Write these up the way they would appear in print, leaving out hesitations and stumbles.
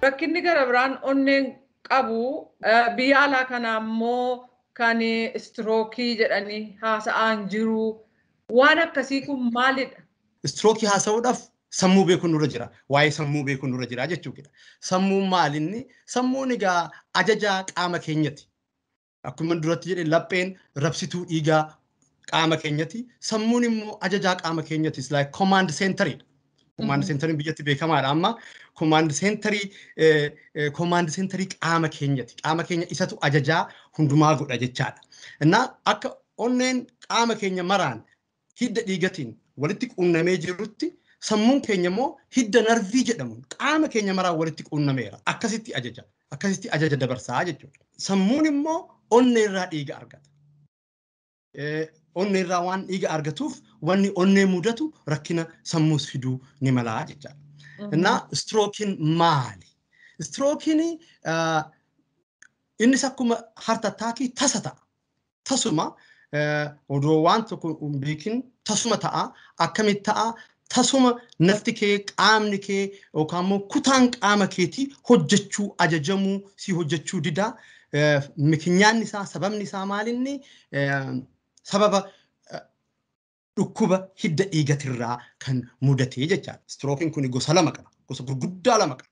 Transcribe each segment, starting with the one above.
Rakkinni gara biraan onneen qabu biyya alaa kana immoo kan istirookii jedhanii haasa'aan jiru. Waan akkasii kun maalidha? Istirookii haasa'uudhaaf sammuu beekuun nurra jira. Waa'ee sammuu beekuun nurra jira jechuudha. Sammuun maalinni? Sammuun egaa ajajaa qaama keenyati. Akkuma duratti jedhe lapheen rabsituu dhiigaa qaama keenyati. Sammuun immoo ajajaa qaama keenyati. It's like command centeridha. Command centeriin biyyatti beekamaadha amma. Command centerii command centerii qaama keenyati. Qaama keenya isatu ajajaa hundumaa godha jechaadha. Innaa akka onneen qaama keenya maraan hidda dhiigatiin walitti quunnamee jirutti sammuun keenya immoo hidda narvii jedhamuun qaama keenya maraan walitti quunnameera. Akkasitti ajaja. Akkasitti ajaja dabarsaa jechuudha. Sammuun immoo onnee irraa dhiiga argata. Onnee irraa waan dhiiga argatuuf wanni onnee mudatu rakkina sammuus fiduu ni malaa jechaadha. Innaa istirookiin maali? Istirookiin innis akkuma heart attackii tasa ta'a. Tasuma odoo waan tokko hin beekin tasuma ta'a. Akkamitti ta'a? Tasuma nafti kee, qaamni kee yookaan immoo kutaan qaama keetii hojjechuu ajajamuu si hojjechuu didaa. Mikinyaanni isaa sababni isaa maalinni sababa dhukkuba hidda dhiigatirraa kan mudatee jechaadha. Istirookiin kun gosa lama qaba. Gosa gurguddaa lama qaba.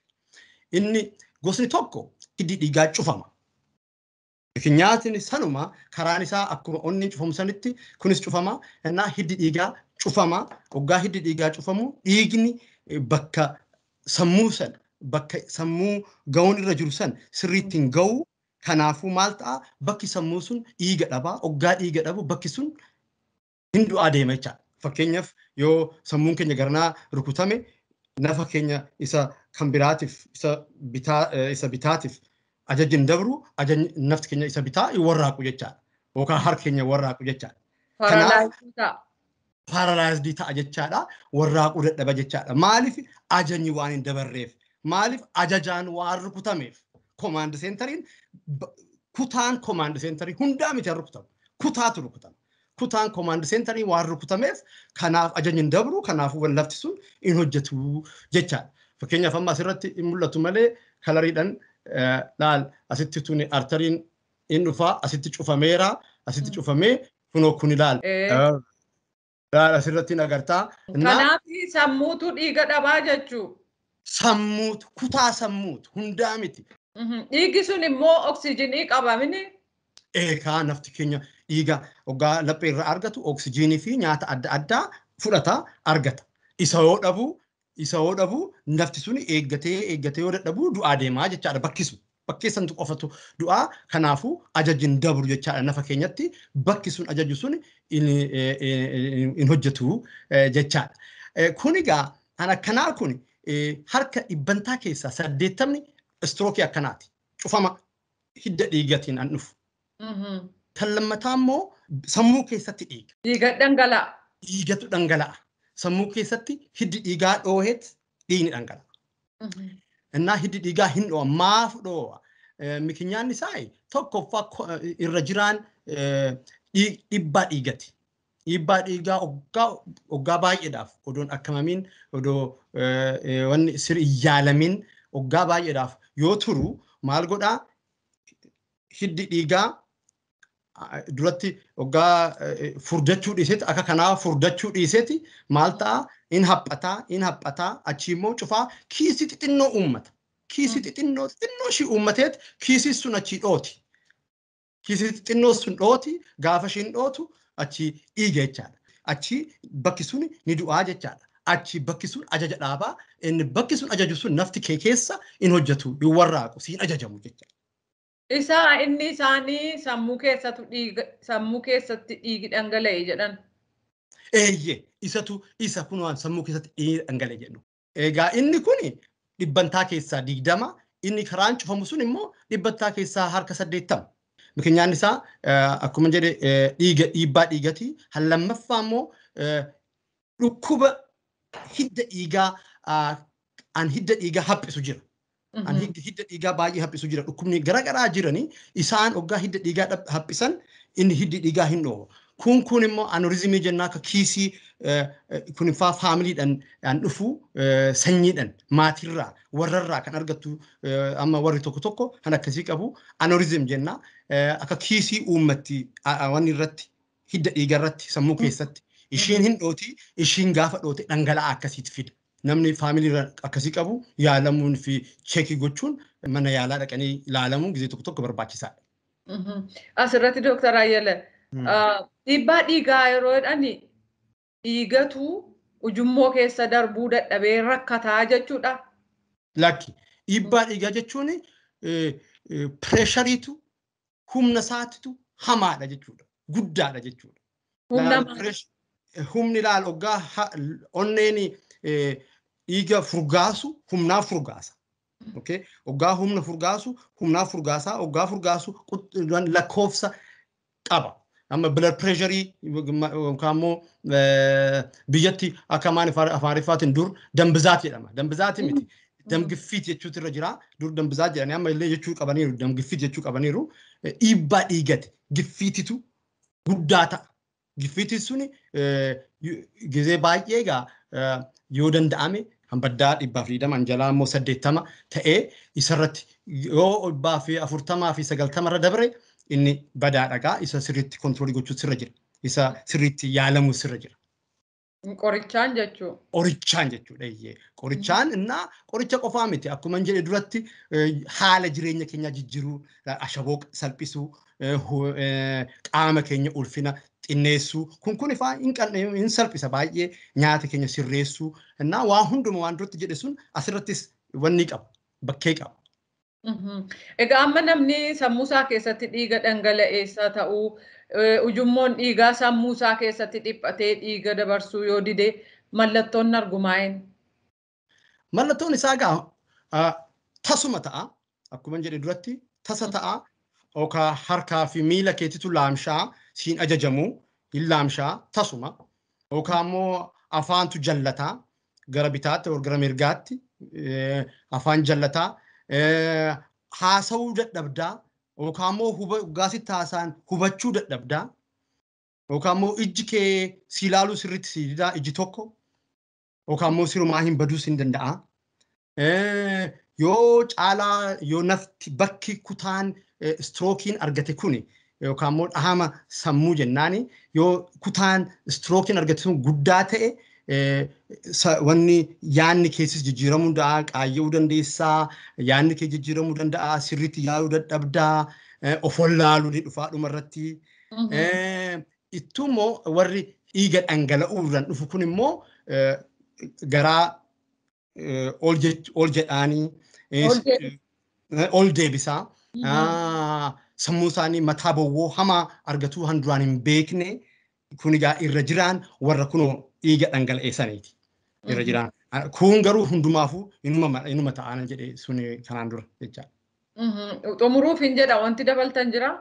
Inni gosni tokko hiddi dhiigaa cufama. Mikinyaatiin sanuma karaan isaa akkuma onni cufamu sanitti kunis cufama. Innaa hiddi dhiigaa cufama. Hoggaa hiddi dhiigaa cufamu dhiigni bakka sammuu san bakka sammuu ga'uun irra jiru san sirriitti hin ga'u. Kanaafuu maal ta'a? Bakki sammuu sun dhiiga dhabaa. Hoggaa dhiiga dhabu bakki sun hin du'aa deema jechaadha. Fakkeenyaaf yoo sammuun keenya garanaa rukutame nafa keenya isa kan biraatiif isa bitaatiif ajajni hin dabru, ajajni nafti keenya isa bitaa hin warraaqu jechaadha. Yookaan harki keenya warraaqu jechaadha. Paralyzed ta'a. Paralyzed ta'a jechaadha. Warraaquu dadhaba jechaadha. Maaliif ajajni waan hin dabarreef? Maaliif ajajaan waan rukutameef? Command centeriin kutaan command centerii hundaa miti rukutamu. Kutaatu rukutama. Kutaan command centerii waan rukutameef kanaaf ajajni hin dabru, kanaafuu lafti sun hin hojjetu jechaadha. Fakkeenyaaf amma asirratti hin mul'atu malee kalariidhaan laal asitti tuni arteriin hin dhufaa, asitti cufameera, asitti cufamee kunoo kun ilaal. Laal asirratti hin agartaa. Kanaaf sammuutu dhiiga dhabaa jechuu. Sammuutu kutaa sammuutu hundaa miti. Dhiigi sun immoo oksijiinii qaba mini? Eegaa nafti keenya dhiiga hoggaa laphee irraa argatu oksijiinii fi nyaata adda addaa fudhata argata. Isa yoo dhabu nafti sun eeggatee eeggatee yoo dadhabu du'aa deemaa jechaadha bakki sun. Bakkee santu qofatu du'aa, kanaafuu ajajni hin dabru jechaadha, nafa keenyatti bakki sun ajaju sun hin hojjetu jechaadha. Kun egaa kan akkanaa kun harka dhibbantaa keessaa 80ni istirookii akkanaati. Cufama hidda dhiigatiin an dhufu. Kan lammataa immoo sammuu keessatti dhiiga. Dhiiga dhangala'a. Dhiigatu dhangala'a. Sammuu keessatti hiddi dhiigaa dhooheet dhiigni dhangala'a. Innaa hiddi dhiigaa hin dho'a. Maaf dho'a? Mikinyaan isaa tokkoffaa irra jiraan dhiibbaa dhiigati. Dhiibbaa dhiigaa hoggaa baay'eedhaaf odoon akkamamiin odoo wanni sirri yaalamin hoggaa baay'eedhaaf yoo turu maal godhaa? Hiddi dhiigaa duratti hoggaa furdachuu dhiiseeti, akka kanaa furdachuu dhiiseeti maal ta'a? In haphataa, in haphataa, achi immoo cufaa kiisii xixinnoo uummata. Kiisii xixinnoo xixinnoo ishii uummateet kiisii sun achii dhooti. Kiisii xixinnoo sun dhooti, gaafa ishiin dhootu achi dhiiga jechaadha. Achi bakki sun ni du'aa jechaadha. Achi bakki sun ajaja dhaabaa, inni bakki sun ajaju sun nafti kee keessa hin hojjetu, hin warraaqu, siin ajajamu jechaadha. Isaa inni isaanii sammuu keessatu dhiiga sammuu keessatti dhiigi dhangala'e jedhan. Eeyyee, isatu isa kun waan sammuu keessatti dhiigi dhangala'e jedhu. Egaa inni kun dhibbantaa keessaa 20, inni karaan cufamu sun immoo dhibbantaa keessaa harka 80. Mikinyaan isaa akkuma jedhe dhiiga dhiibbaa dhiigati. Lammaffaa immoo dhukkuba hidda dhiigaa an hidda dhiigaa haphisu jira. An hidda dhiigaa baay'ee haphisu jira. Dhukkubni garaagaraa jiranii isaan hoggaa hidda dhiigaa haphisan inni hiddi dhiigaa hin dho'u. Kun immoo anurizimii jennaa akka kiisii kun faa faamiliidhaan dhufu sanyiidhaan maatirraa warrarraa kan argattu amma warri tokko tokko kan akkasii qabu anurizim jenna akka kiisii uummatti wanni irratti hidda dhiiga irratti sammuu keessatti ishiin hin dhooti ishiin gaafa dhoote dhangala'aa akkasiitti fida. Namni faamiliirra akkasii qabu yaalamuun fi cheekii gochuun mana yaalaa dhaqanii ilaalamuun gizee tokko tokko barbaachisaadha. Asirratti Dooktar Ayyala, dhiibbaa dhiigaa yeroo jedhani dhiigatu ujummoo keessa darbuu dadhabee rakkataa jechuudha. Lakki dhiibbaa dhiigaa jechuun pireeshariitu humna isaatitu hamaadha jechuudha. Guddaadha jechuudha. Humni ilaal hoggaa onneen dhiiga furgaasu humnaa furgaasa. Hoggaa humna furgaasu humnaa furgaasaa hoggaa furgaasu lakkoofsa qaba. Amma blood pressure yookaan immoo biyyatti akka Amaariffaatiin dur dambizaat jedhama. Dambizaati miti. Damgiffiit jechuutu irra jira. Dur dambizaat jedhanii amma illee jechuu qabaniiru. Damgiffiit jechuu qabaniiru. Dhiibbaa dhiigate giffiititu guddaa ta'a. Giffiitiin suni gizee baay'ee egaa yoo danda'ame hambaddaa 120 anjalaa immoo 80 ta'ee isarratti yoo 140 fi 90 irra dabre inni badaadha gaa isa sirriitti kontiroolii gochuu sirra jira. Isa sirriitti yaalamuu sirra jira. Qorichaan jechuudha. Qorichaan jechuudha. Qorichaan innaa qoricha qofaa miti. Akkuma hin jedhe duratti haala jireenya keenyaa jijjiiruu, ashaboo salphisuu, qaama keenya ulfina xinneessuu kun ifaa hin salphisa baay'ee nyaata keenya sirreessuu innaa waa hunduma waan duratti jedhe sun asirrattis wanni qaba bakkee qaba. Egaa amma namni sammuu isaa keessatti dhiiga dhangala'eessa ta'uu ujummoon dhiigaa sammuu isaa keessatti dhiphatee dhiiga dabarsuu yoo dide mallattoon argumaa'een. Mallattoon isaa egaa tasuma ta'a. Akkuma jedhe duratti tasa ta'a. Yookaan harkaa fi miila keetitu laamshaa siin ajajamu hin laamshaa tasuma. Yookaan immoo afaantu jallataa gara bitaatti yookaan gara mirgaatti afaan jallataa. Haasawuu dadhabdaa yookaan immoo gaasitti haasa'an hubachuu dadhabdaa yookaan immoo ijji kee si ilaaluu sirriitti si didaa ijji tokko yookaan immoo sirumaa hin baduus hin danda'a. Yoo caalaa yoo nafti bakki kutaan istirookiin argate kuni yookaan immoo dhahama sammuu jennaani yoo kutaan istirookiin argate sun guddaa ta'e wanni yaanni keessis jijjiiramuu danda'a, qaayya'uu dandeessaa, yaanni kee jijjiiramuu danda'a, sirriitti yaaduu dadhabdaa, of wallaaluu ni dhufaa dhumarratti. Ittuu immoo warri dhiiga dhangala'uurraan dhufu kun immoo garaa ol jedhaanii ol deebisaa. Sammuu isaanii mataa bowwoo hamaa argatuu han duraan hin beekne kun egaa irra jiraan warra kunoo dhiiga dhangala'ee saniiti. Irra jiraan. Kun garuu hundumaafuu inuma ta'an jedhee suni kanaan dura jechaadha. Xumuruuf hin jedha wanti dabaltan jira?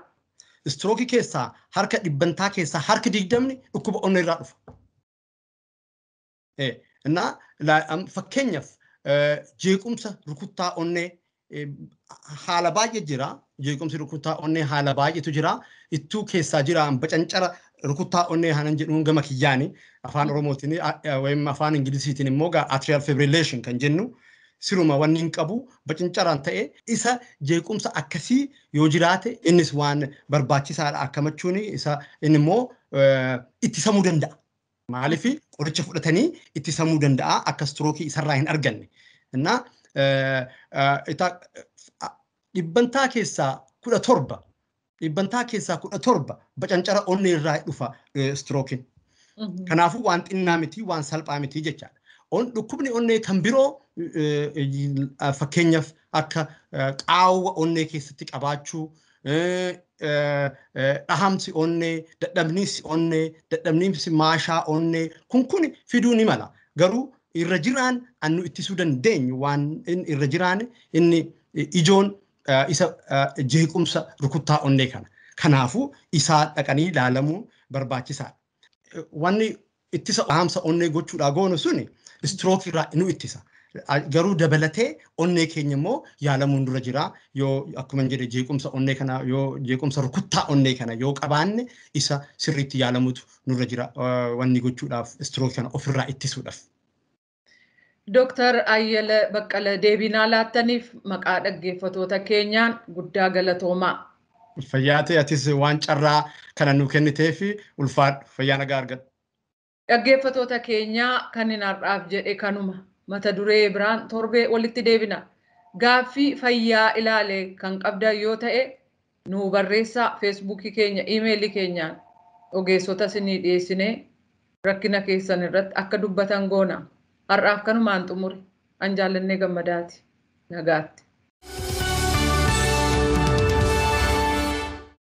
Istirookii keessaa harka dhibbantaa keessaa harki 20 dhukkuba onnee irraa dhufa. Innaa fakkeenyaaf jeequmsa rukuttaa onnee haala baay'ee jira. Jeequmsi rukuttaa onnee haala baay'eetu jira. Ittuu keessaa jira bacancara rukuttaa onnee hanan jedhuun gama kiyyaani afaan Oromootiin yookiin afaan Ingilisiitiin immoo atrial fibrillation kan jennu siruma wanni hin qabu bacancaraan ta'e isa jeequmsa akkasii yoo jiraate innis waan barbaachisaadha akkamachuun isa inni immoo ittisamuu danda'a. Maaliif qoricha fudhatanii ittisamuu danda'a akka istirookii isarraa hin arganne. Innaa dhibbantaa keessaa 17 dhibbantaa keessaa 17 bacancara onnee irraa dhufa istirookiin. Kanaafuu waan xinnaa miti waan salphaa miti jechaadha. Dhukkubni onnee kan biroo fakkeenyaaf akka qaawwa onnee keessatti qabaachuu, dhahamsi onnee, dadhabniinsi onnee, dadhabniinsi maashaa onnee kun fiduu ni mala. Garuu irra jiraan annu ittisuu dandeenyu waan irra jiraan inni ijoon isa jeequmsa rukuttaa onnee kana. Kanaafuu isaa dhaqanii ilaalamuun barbaachisaadha. Wanni ittisa dhahamsa onnee gochuudhaa goonu suni istirookii irraa nu ittisa. Garuu dabalatee onnee keenya immoo yaalamuun dura jira. Yoo akkuma jedhe jeequmsa onnee kana, yoo jeequmsa rukuttaa onnee kana yoo qabaanne, isa sirriitti yaalamuutu nurra jira wanni gochuudhaaf, istirookii kana ofirraa ittisuudhaaf. Dooktar Ayyala Baqqala, deebii naa laattaniif maqaa dhaggeeffatoota keenyaan guddaa galatoomaa. Fayyaa ta'e, atis waan carraa kana nu kenniteef ulfaadhu, fayyaa nagaa argadhu. Dhaggeeffatoota keenyaa, kan hin har'aaf jedhe kanuma, mata duree biraan torbee walitti deebina. Gaaffii fayyaa ilaale kan qabdan yoo ta'e nu barreessaa, Feesbuukii keenya, iimeelii keenyaan ogeessota isinii dhiyeessinee rakkina keessan irratti akka dubbatan goona. Har'aaf kanumaan xumure. An Jaallannee Gammadaati. Nagaatti.